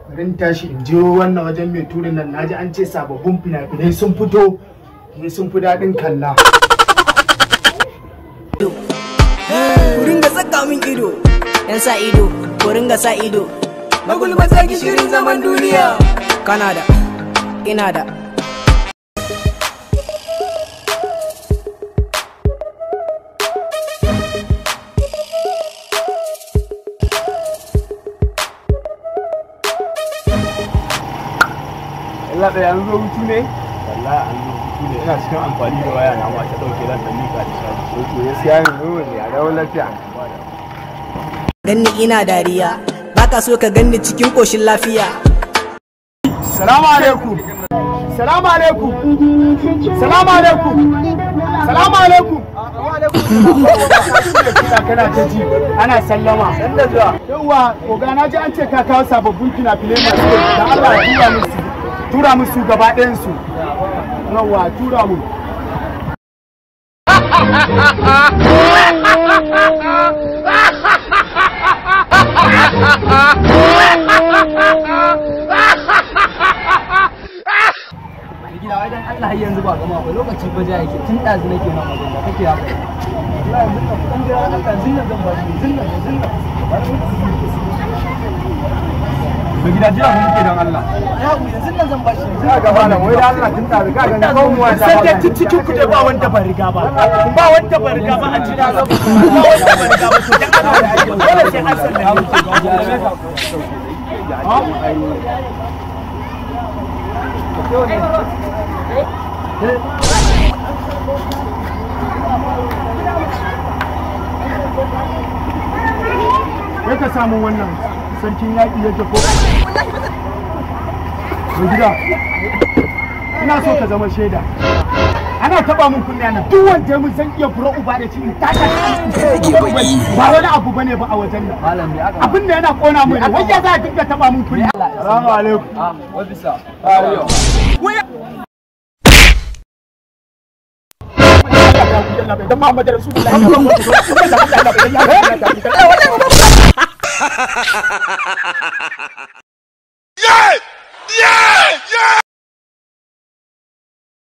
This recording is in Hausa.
Bari in tashi in je wannan wajen mai turin nan, naji an ce sababbin fina-finai sun fito ne, sun fi daɗin kalla. Ku ringa saka min ido, yan sa ido, ku ringa sa ido. Magulmata gishirin zaman duniya. Kana da, ina da. Allah da yanzu hutu ne? Wallahi an zo hutu ne, ina cikin amfani da waya na ma ta dauke zan ta mika da shaji. Ok, gaskiya ne, nuna ne, a dawo lafiya. Ganni ina dariya, baka so ka ganni cikin koshin lafiya. Salamu alaikum. Salamu alaikum. Salamu alaikum. Salamu alaikum. Kana ta ji ana sallama. Yawwa, oga na ji an ce ka kawo sababbin fina-finai masu kyau. Da Allah ya tura musu. Tura musu gaba ɗayan su. Yawwa, tura mu. Gida wai dan Allah yanzu ba gama ba, lokaci ba ja yake tun ɗazu nake ma magana kake haka. Wallahi yanzu nan dan jira Allah yanzu nan zan ba shi yanzu nan yanzu nan. Mai gida jira mu muke don Allah. Ya ku yanzu nan zan ba shi yanzu. Ka gaba nan wai da Allah tun ɗazu ka gani ko mu wata. Sai dai tun cikin ku dai ba wanda ban riga ba. Ba wanda ban riga ba a cikin. Ba wanda ban riga ba, to dan Allah dole sai an sallame. Wai ka samu wannan sarkin yaƙi yake ko? Mai gida, ina so ka zama shaida. Ana taɓa mun kunne nan, duk wanda ya mun zan iya fura uba da ci in taka shi. Ba wani abu bane ba a wajen nan. Malam me aka Abin da yana kona mun ne, wai ya za a dinga taɓa mun kunne. Salamu alaikum. Ah, wai bisa. Dan Muhammad Rasulullahi. Yeah! Yeah! Yeah!